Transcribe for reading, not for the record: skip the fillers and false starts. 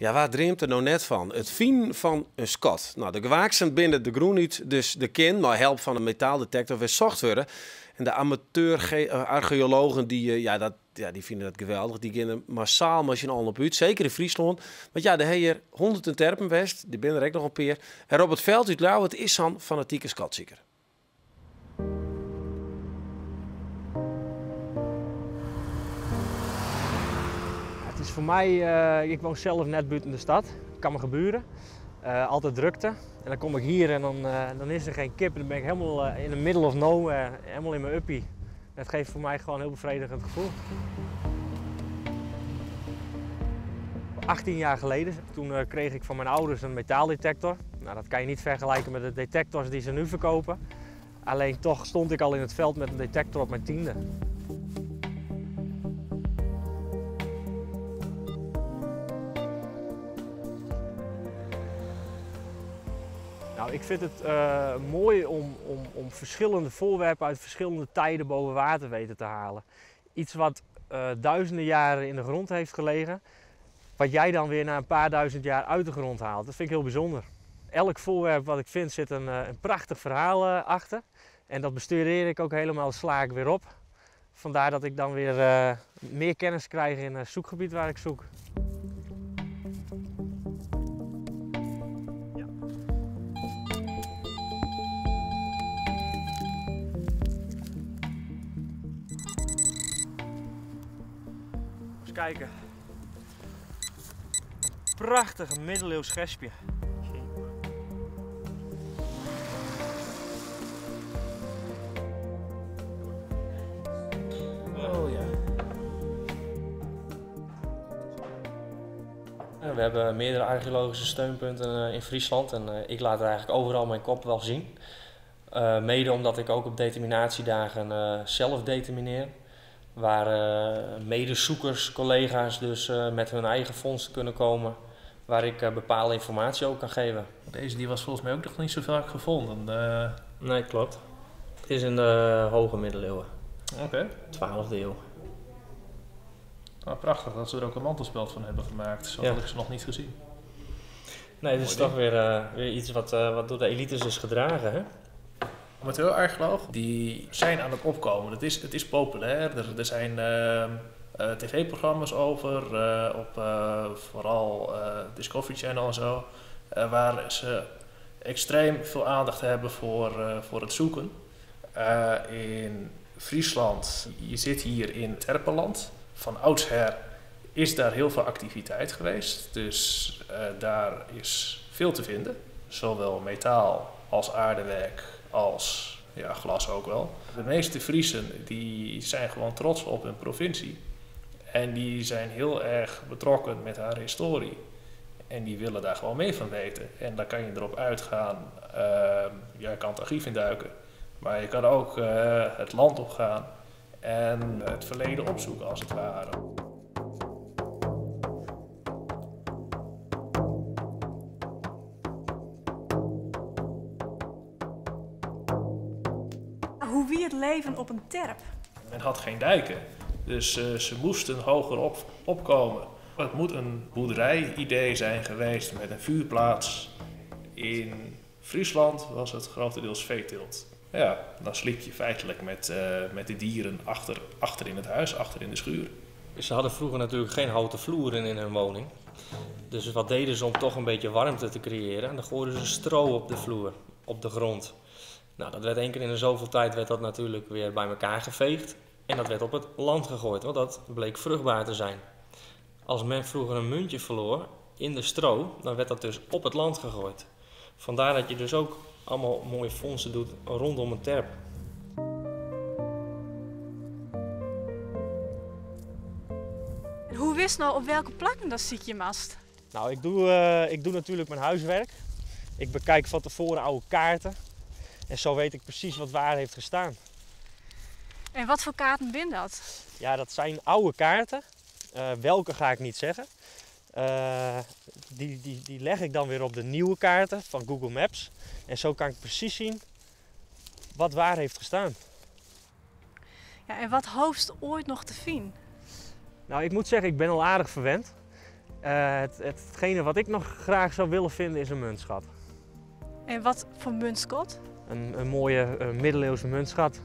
Ja, wa dreamt der no net fan? It finen fan in skat. No, de gewaaksen binne de grûn út, dus der kin mei help fan in metaaldetektor wer socht wurde. En de amateur-archeologen dy, ja, dat, ja, dy fine dat geweldich. Dy gean der massaal mei syn allen op út, seker yn Fryslân. Want ja, der ha hjir hûnderten terpen west, der binne der ek noch in pear. En Robert Veld út Ljouwert is sa'n fanatike skatsiker. Het is voor mij, ik woon zelf net buiten de stad, Kammergeburen. Altijd drukte. En dan kom ik hier en dan is er geen kip. En dan ben ik helemaal in the middle of nowhere, helemaal in mijn uppie. Dat geeft voor mij gewoon een heel bevredigend gevoel. 18 jaar geleden, toen kreeg ik van mijn ouders een metaaldetector. Nou, dat kan je niet vergelijken met de detectors die ze nu verkopen. Alleen toch stond ik al in het veld met een detector op mijn 10e. Nou, ik vind het mooi om verschillende voorwerpen uit verschillende tijden boven water weten te halen. Iets wat duizenden jaren in de grond heeft gelegen, wat jij dan weer na een paar duizend jaar uit de grond haalt. Dat vind ik heel bijzonder. Elk voorwerp wat ik vind zit een prachtig verhaal achter. En dat bestudeer ik ook helemaal, sla ik weer op. Vandaar dat ik dan weer meer kennis krijg in het zoekgebied waar ik zoek. Eens kijken. Een prachtig middeleeuws gespje. Oh ja. We hebben meerdere archeologische steunpunten in Friesland en ik laat er eigenlijk overal mijn kop wel zien. Mede omdat ik ook op determinatiedagen zelf determineer. Waar medezoekers, collega's dus met hun eigen vondsten kunnen komen. Waar ik bepaalde informatie ook kan geven. Deze die was volgens mij ook nog niet zo vaak gevonden. Nee, klopt. Het is in de hoge middeleeuwen. 12e eeuw. Nou, prachtig dat ze er ook een mantelspeld van hebben gemaakt. Zo had ik ze nog niet gezien. Nee, het is Mooi toch ding. weer iets wat door de elites is gedragen, hè? Amateur-archeologen die zijn aan het opkomen. Het is populair. Er zijn tv-programma's over, op vooral Discovery Channel en zo, waar ze extreem veel aandacht hebben voor het zoeken. In Friesland, je zit hier in Terpenland. Van oudsher is daar heel veel activiteit geweest, dus daar is veel te vinden. Zowel metaal als aardewerk, als glas ook wel. De meeste Friezen die zijn gewoon trots op hun provincie. En die zijn heel erg betrokken met haar historie. En die willen daar gewoon meer van weten. En dan kan je erop uitgaan, jij kan het archief induiken. Maar je kan ook het land opgaan en het verleden opzoeken als het ware. Hoe wie het leven op een terp? Men had geen dijken, dus ze moesten hoger opkomen. Het moet een boerderij-idee zijn geweest met een vuurplaats. In Friesland was het grotendeels veeteelt. Dan sliep je feitelijk met de dieren achter in het huis, achter in de schuur. Ze hadden vroeger natuurlijk geen houten vloeren in hun woning. Dus wat deden ze om toch een beetje warmte te creëren? En dan gooiden ze stro op de vloer, op de grond. Dat werd één keer in de zoveel tijd werd dat natuurlijk weer bij elkaar geveegd. En dat werd op het land gegooid, want dat bleek vruchtbaar te zijn. Als men vroeger een muntje verloor in de stro, dan werd dat dus op het land gegooid. Vandaar dat je dus ook allemaal mooie fondsen doet rondom een terp. En hoe wist nou op welke plakken dat ziet je mast? Ik doe natuurlijk mijn huiswerk. Ik bekijk van tevoren oude kaarten. En zo weet ik precies wat waar heeft gestaan. En wat voor kaarten zijn dat? Dat zijn oude kaarten. Welke ga ik niet zeggen. Die leg ik dan weer op de nieuwe kaarten van Google Maps. En zo kan ik precies zien wat waar heeft gestaan. En wat hoofst ooit nog te vinden? Ik moet zeggen, ik ben al aardig verwend. Hetgene wat ik nog graag zou willen vinden is een muntschat. En wat voor muntschat? Een mooie middeleeuwse muntschat.